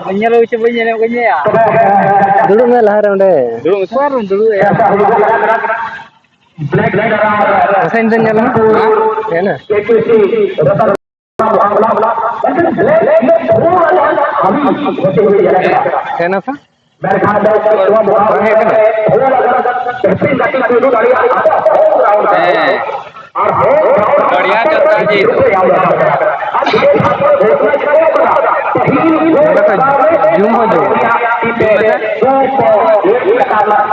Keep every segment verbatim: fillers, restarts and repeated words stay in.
ᱵᱟᱹᱧ ᱧᱮᱞ ᱦᱚᱪᱚ, ᱵᱟᱹᱧ ᱧᱮᱞ, ᱵᱟᱹᱧ ᱧᱮᱞᱟ᱾ ᱫᱩᱲᱩᱵ ᱢᱮ ᱞᱟᱦᱟ ᱨᱮ ᱚᱸᱰᱮ᱾ ᱫᱩᱲᱩᱵ ᱢᱮ, ᱚᱠᱟ ᱨᱮᱢ ᱫᱩᱲᱩᱵ ᱮᱭᱟ? ᱢᱟᱥᱮ ᱤᱧ ᱫᱚᱧ ᱧᱮᱞᱟ᱾ ᱦᱮᱸ ᱱᱟ᱾ ᱦᱮᱸ ᱱᱟ ᱥᱮ? ᱵᱟᱝ ᱦᱮᱡ ᱠᱟᱱᱟ? ᱦᱮᱸ᱾ ᱟᱹᱰᱤ ᱟᱸᱴ ᱠᱟᱛᱷᱟ ᱡᱮ ᱱᱚᱰᱮ ᱠᱷᱚᱱ ᱡᱩᱢ ᱦᱚᱸ ᱡᱩᱢ᱾ ᱡᱩᱢ ᱞᱮᱠᱷᱟᱱ ᱱᱚᱰᱮ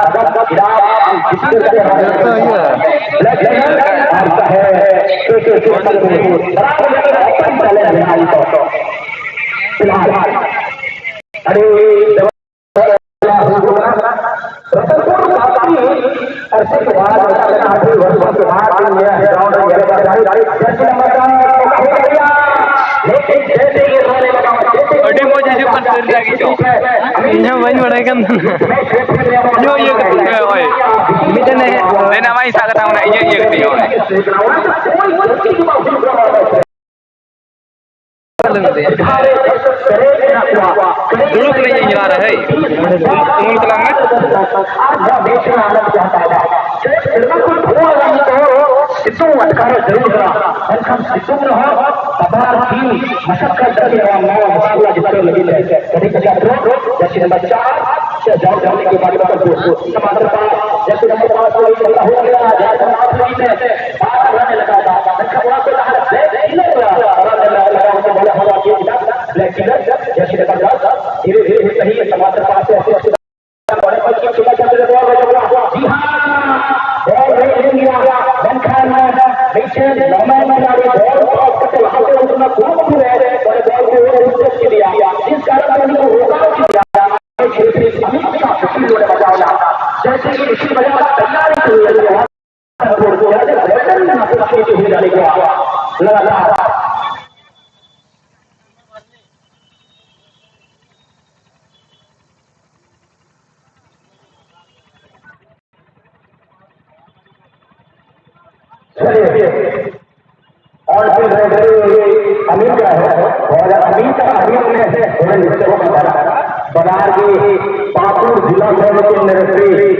ᱫᱚ ᱤᱭᱟᱹ᱾ ᱟᱹᱰᱤ ᱟᱹᱰᱤ ᱢᱚᱡᱽ ᱦᱤᱡᱩᱜ ᱠᱟᱱ ᱥᱟᱹᱨᱤ ᱨᱟᱜᱤ ᱪᱚ᱾ ᱤᱧ ᱦᱚᱸ ᱵᱟᱹᱧ ᱵᱟᱲᱟᱭ ᱠᱟᱱ ᱛᱟᱦᱮᱱᱟ᱾ ᱤᱧ ᱦᱚᱸ ᱤᱭᱟᱹ ᱠᱟᱛᱮ, ᱦᱳᱭ᱾ ᱢᱤᱫᱴᱮᱱ ᱮ ᱞᱟᱹᱭ ᱱᱟ, ᱟᱢᱟᱜ ᱤᱧ ᱥᱟᱵ ᱠᱟᱛᱟᱢ ᱠᱟᱱᱟ, ᱤᱧᱟᱹᱜ ᱤᱭᱟᱹ ᱠᱟᱛᱮ, ᱦᱳᱭ᱾ ᱫᱩᱲᱩᱵ ᱠᱟᱹᱱᱟᱹᱧ ᱤᱧ ᱞᱟᱦᱟ ᱨᱮ, ᱦᱟᱹᱭ᱾ ᱩᱢᱩᱞ ᱛᱟᱞᱟᱝ ᱢᱮ᱾ ᱥᱤᱛᱩᱝ ᱟᱴᱠᱟᱨ ᱡᱟᱹᱨᱩᱲ ᱠᱟᱱᱟ, ᱢᱮᱱᱠᱷᱟᱱ ᱥᱤᱛᱩᱝ ᱨᱮᱦᱚᱸ ᱵᱟᱵᱟᱨ ᱫᱤᱱ ᱢᱟᱥᱟᱠᱠᱟᱛ ᱠᱟᱛᱮ ᱱᱚᱣᱟ ᱢᱚᱥᱠᱩᱞᱟ ᱡᱤᱛᱠᱟᱹᱨ ᱞᱟᱹᱜᱤᱫ ᱛᱮ ᱟᱹᱰᱤ ᱠᱟᱡᱟᱠ ᱨᱳᱜᱽ ᱡᱟᱹᱥᱛᱤ ᱱᱟᱢᱵᱟᱨ ᱪᱟᱨ ᱥᱮ ᱡᱟᱣ ᱡᱟᱹᱥᱛᱤ ᱱᱟᱢᱵᱟᱨ ᱯᱟᱸᱪ ᱦᱩᱭ ᱞᱮᱱᱟ, ᱡᱟᱦᱟᱸ ᱫᱚ ᱱᱟᱣᱟ ᱯᱤᱲᱦᱤ ᱛᱮ ᱵᱟᱨ ᱨᱟᱱ ᱞᱮᱠᱟ ᱫᱟᱜ, ᱢᱮᱱᱠᱷᱟᱱ ᱚᱱᱟ ᱠᱚ ᱞᱟᱦᱟ ᱨᱮ ᱵᱞᱮᱠ ᱠᱤᱞᱟᱨ ᱨᱟᱱ ᱞᱮᱠᱟ ᱵᱚᱞᱮ ᱦᱚᱲ ᱠᱚ ᱵᱞᱮᱠ ᱠᱤᱞᱟᱨ ᱡᱟᱹᱥᱛᱤ ᱱᱟᱢᱵᱟᱨ ᱫᱷᱤᱨᱮ ᱫᱷᱤᱨᱮ ᱥᱟᱦᱤ ᱥᱟᱢᱟᱡᱽ ᱨᱮ ᱯᱟᱥ ᱦᱩᱭ ᱦᱩᱭ ᱛᱟᱦᱮᱸ᱾ ᱡᱤ ᱦᱟᱸ, ᱵᱚᱞ ᱦᱮᱡ ᱞᱮᱱ ᱜᱮᱭᱟ, ᱢᱮᱱᱠᱷᱟᱱ ᱢᱤᱫᱴᱮᱱ ᱱᱚᱨᱢᱟᱞ ᱠᱷᱤᱞᱟᱲᱤ ᱵᱚᱞ ᱠᱨᱚᱥ ᱠᱟᱛᱮ ᱞᱟᱦᱟ ᱥᱮᱫ ᱩᱰᱩᱠ ᱮᱱᱟ, ᱠᱩᱨᱩᱢᱩᱴᱩ ᱨᱮ ᱵᱚᱞ ᱠᱚ ᱩᱰᱩᱠ ᱠᱮᱫᱮᱭᱟ, ᱡᱤᱥ ᱠᱟᱨᱚᱱ ᱛᱮ ᱩᱱᱤ ᱠᱚ ᱨᱚᱠᱟᱣ ᱠᱮᱫᱮᱭᱟ᱾ ᱥᱟᱢᱤ ᱠᱚ ᱥᱟᱶ ᱥᱩᱯᱤᱞ ᱱᱚᱰᱮ ᱵᱟᱡᱟᱣ ᱮᱱᱟ, ᱡᱮᱭᱥᱮ ᱠᱤ ᱩᱱᱤ ᱵᱟᱡᱟᱣ ᱮᱱᱟ, ᱛᱮᱭᱟᱨ ᱠᱚ ᱦᱩᱭ ᱞᱮᱱᱟ᱾ ᱵᱚᱞ ᱠᱚ ᱟᱹᱰᱤ ᱵᱮᱴᱟᱨ ᱱᱟᱯᱮ ᱱᱟᱯᱮ ᱦᱩᱭ ᱫᱟᱲᱮ ᱠᱚᱣᱟ᱾ ᱞᱟᱜᱟᱛᱟᱨ चलिए, और फिर रेफरी अमीर का है, और अमीर का अमीर में उन्हें नीचे को बताना। ᱵᱟᱱᱟᱨ ᱜᱮ ᱯᱟᱹᱠᱩᱲ ᱡᱮᱞᱟ ᱠᱷᱚᱱ ᱢᱤᱫᱴᱮᱱ ᱨᱮᱯᱷᱟᱨᱤ,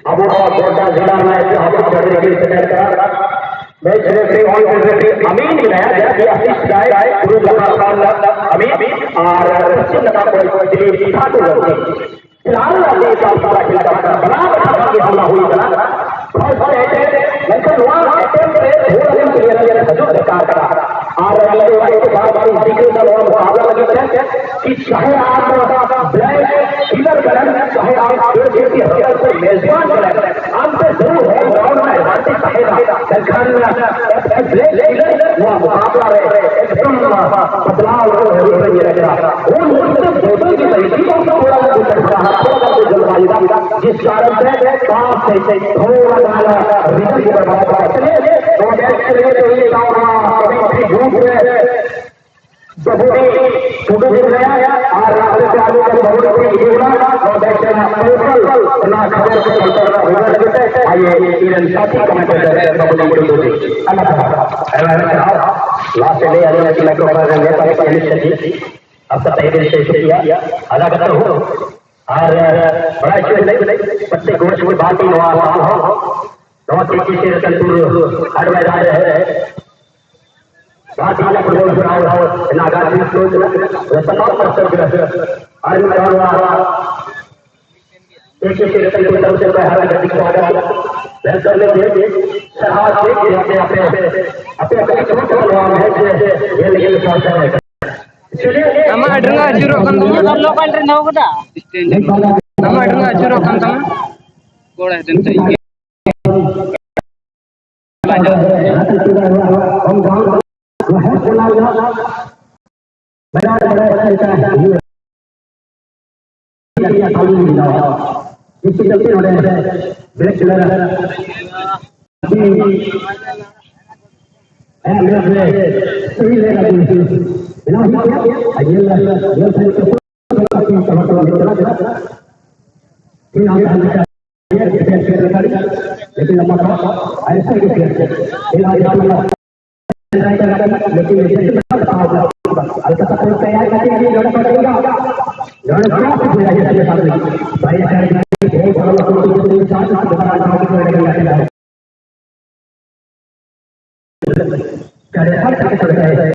ᱟᱵᱚ ᱱᱚᱣᱟ ᱜᱚᱰᱰᱟ ᱡᱮᱞᱟ ᱨᱮᱱᱟᱜ ᱮᱴᱟᱜ ᱦᱚᱲ ᱠᱚ ᱨᱮᱯᱷᱟᱨᱤ ᱥᱮᱴᱮᱨ ᱠᱟᱱᱟ᱾ ᱢᱮᱪ ᱨᱮᱯᱷᱟᱨᱤ, ᱚᱱ ᱨᱮᱯᱷᱟᱨᱤ ᱟᱢᱤᱱ ᱢᱮᱱᱟᱭᱟ, ᱡᱟᱦᱟᱸ ᱜᱮ ᱟᱥᱤᱥ ᱫᱟᱭ, ᱯᱩᱨᱩᱵ ᱱᱟᱠᱷᱟ ᱠᱷᱚᱱ ᱟᱢᱤᱱ ᱟᱨ ᱯᱚᱥᱪᱤᱢ ᱱᱟᱠᱷᱟ ᱠᱷᱚᱱ ᱫᱤᱞᱤᱯ ᱴᱷᱟᱠᱩᱨ᱾ ᱯᱷᱤᱞᱦᱟᱞ ᱟᱹᱰᱤ ᱥᱟᱯᱷᱟ ᱥᱟᱯᱷᱟ ᱠᱷᱮᱞ ᱪᱟᱞᱟᱜ ᱠᱟᱱᱟ, ᱵᱟᱱᱟᱨ ᱯᱟᱦᱴᱟ ᱜᱮ ᱦᱟᱢᱞᱟ ᱦᱩᱭ ᱠᱟᱱᱟ᱾ ᱯᱷᱟᱥᱴ ᱮᱴᱮᱢᱯᱴ, ᱢᱮᱱᱠᱷᱟᱱ ᱱᱚᱣᱟ ᱮᱴᱮᱢᱯᱴ ᱨᱮ ᱵᱷᱩᱞ ᱟᱹᱞᱤᱧ ᱯᱞᱮᱭᱟᱨ ᱞᱟᱹᱜᱤᱫ ᱦᱤᱡᱩᱜ ᱫᱚᱨᱠᱟᱨ ᱠᱟᱱᱟ᱾ ᱟᱨ ᱟᱹᱞᱤᱧ ᱫᱚ ᱵᱟᱨ ᱵᱟᱨ ᱤᱧ ᱡᱤᱠᱟᱹᱨ ᱮᱫᱟ ᱱᱚᱣᱟ ᱢᱩᱠᱟᱵᱞᱟ ᱞᱟᱹᱜᱤᱫ ᱛᱮ, ᱠᱤ ᱪᱟᱦᱮ ᱟᱯ ᱵᱞᱮᱠ ᱠᱤᱞᱟᱨ ᱠᱟᱱᱟ, ᱪᱟᱦᱮ ᱟᱯ ᱯᱷᱤᱨ ᱵᱷᱤ ᱦᱚᱴ ᱠᱟᱨ ᱠᱳ ᱢᱮᱡᱵᱟᱱ ᱠᱟᱱᱟ, ᱟᱢ ᱯᱮ ᱫᱚ ᱦᱳᱢ ᱜᱨᱟᱩᱱᱰ ᱨᱮ ᱮᱰᱣᱟᱱᱴᱮᱡ ᱛᱟᱦᱮᱱᱟ, ᱢᱮᱱᱠᱷᱟᱱ ᱵᱞᱮᱠ ᱠᱤᱞᱟᱨ ᱱᱚᱣᱟ ᱢᱩᱠᱟᱵᱞᱟ ᱨᱮ ᱮᱠᱫᱚᱢ ᱵᱚᱫᱞᱟᱣ ᱨᱩᱯ ᱨᱮ ᱧᱮᱞ ᱠᱟᱱᱟ᱾ ᱩᱱ ᱚᱠᱛᱮ ᱵᱚᱫᱚᱞ ᱜᱮ ᱛᱟᱦᱮᱸ ᱠᱟᱱᱟ, ᱛᱷᱚᱲᱟ ᱜᱟᱱ ᱠᱚ ᱡᱚᱞᱫᱤ ᱵᱟᱡᱤ ᱫᱟ, ᱡᱤᱥ ᱠᱟᱨᱚᱱ ᱛᱮ ᱯᱟᱥ ᱥᱮ ᱛᱷᱚᱲᱟ ᱜᱟᱱ ᱨᱤᱡᱟᱞᱴ ᱠᱚ ᱵᱟᱲᱟᱭ ᱠᱟᱱᱟ᱾ ᱪᱚᱞᱤᱭᱮ, ᱱᱚᱣᱟ ᱢᱮᱪ ᱠᱷᱮᱞ ᱞᱟᱹᱜᱤᱫ ᱛᱮ ᱦᱩᱭᱩᱜ ᱠᱟᱱᱟ ᱱᱚᱣᱟ ᱠᱚᱢᱮᱱᱴᱨᱤ ᱵᱩᱛᱷ ᱨᱮ ᱵᱟᱹᱵᱩ ᱴᱩᱰᱩ ᱢᱮᱱᱟᱭᱟ ᱟᱨ ᱟᱞᱮ ᱥᱮ ᱟᱞᱮ ᱠᱚ ᱵᱟᱹᱵᱩ ᱴᱩᱰᱩ ᱤᱫᱤ ᱵᱚᱱᱟ ᱱᱚᱣᱟ ᱢᱮᱪ ᱨᱮᱱᱟᱜ ᱯᱷᱚᱭᱥᱟᱞ ᱚᱱᱟ ᱠᱷᱚᱵᱚᱨ ᱠᱚ ᱥᱟᱱᱛᱟᱲ ᱨᱮᱱᱟᱜ ᱦᱩᱭ ᱞᱟᱹᱜᱤᱫ ᱛᱮ ᱟᱭᱮ ᱤᱧ ᱨᱮᱱ ᱥᱟᱛᱷᱤ ᱠᱚᱢᱮᱱᱴᱮᱴᱚᱨ ᱵᱟᱹᱵᱩ ᱴᱩᱰᱩ ᱟᱭᱢᱟ ᱥᱟᱨᱦᱟᱣ᱾ ᱟᱭᱢᱟ ᱟᱭᱢᱟ ᱥᱟᱨᱦᱟᱣ᱾ ᱞᱟᱦᱟ ᱥᱮᱫ ᱞᱟᱹᱭ ᱟᱹᱞᱤᱧ ᱟᱹᱰᱤ ᱞᱟᱹᱴᱩ ᱠᱟᱱᱟ ᱱᱮᱛᱟᱨ ᱠᱚ ᱮᱱᱮᱡ ᱠᱟᱹᱴᱤᱡ ᱟᱯᱮ ᱛᱮ ᱮᱱᱮᱡ ᱥᱮ ᱪᱮᱫ ᱜᱮᱭᱟ ᱟᱞᱟᱜ ᱠᱟᱛᱷᱟ ᱦᱚᱸ᱾ ᱟᱨ ᱵᱟᱲᱟᱭ ᱦᱚᱪᱚ ᱞᱟᱹᱜᱤᱫ ᱯᱨᱚᱛᱮᱠ ᱜᱚᱨᱚᱡᱽ ᱠᱚ ᱵᱟᱝ ᱱᱚᱣᱟ ᱥᱟᱶ ᱦᱚᱸ ᱱᱚᱣᱟ ᱛᱮ ᱠᱤᱥᱤ ᱨᱮ ᱛᱟᱱᱯᱩᱨ ᱦᱟᱴ ᱵᱟᱡᱟᱨ ᱨᱮ ᱵᱟᱝ ᱛᱤᱧᱟ ᱯᱷᱩᱴᱵᱚᱞ ᱯᱷᱮᱨᱟᱣ ᱨᱟᱣ ᱱᱟᱜᱟ ᱫᱤᱱ ᱠᱚ ᱨᱮ ᱥᱟᱱᱟᱢ ᱯᱟᱥᱴᱟᱨ ᱜᱮ ᱟᱨ ᱢᱤᱫ ᱫᱷᱟᱣ ᱱᱚᱣᱟ ᱮᱠᱮ ᱥᱮ ᱨᱮᱛᱮ ᱠᱚ ᱛᱟᱨᱩ ᱥᱮ ᱦᱟᱨᱟ ᱜᱟᱹᱰᱤ ᱠᱚ ᱟᱜᱟ ᱵᱮᱞᱠᱚᱱ ᱞᱮ ᱫᱮ ᱥᱟᱦᱟ ᱥᱮ ᱜᱮ ᱟᱯᱮ ᱟᱯᱮ ᱟᱯᱮ ᱟᱯᱮ ᱠᱚ ᱛᱚ ᱱᱚᱣᱟ ᱢᱮᱪ ᱨᱮ ᱧᱮᱞ ᱞᱟᱹᱜᱤᱫ ᱞᱮ ᱥᱟᱶ ᱥᱮᱴᱮᱨ ᱟᱠᱟᱱᱟ᱾ ᱟᱢᱟᱜ ᱟᱹᱰᱤ ᱨᱟᱸᱜᱟᱣ ᱟᱹᱪᱩᱨᱚᱜ ᱠᱟᱱ ᱛᱟᱢᱟ᱾ ᱞᱳᱠᱟᱞ ᱴᱨᱮᱱ ᱫᱚᱦᱚ ᱠᱟᱫᱟ᱾ ᱟᱢᱟᱜ ᱟᱹᱰᱤ ᱨᱟᱸᱜᱟᱣ ᱟᱹᱪᱩᱨᱚᱜ ᱠᱟᱱ ᱛᱟᱢᱟ᱾ ᱠᱚᱲᱟ ᱦᱮᱡ ᱮᱱ ᱛᱟᱭ᱾ लेकिन लंबा था, ऐसे ही खेल थे। फिर आज हम लोग लेकिन लेकिन हल्का सा तैयार करके ये लड़का पकड़ेगा।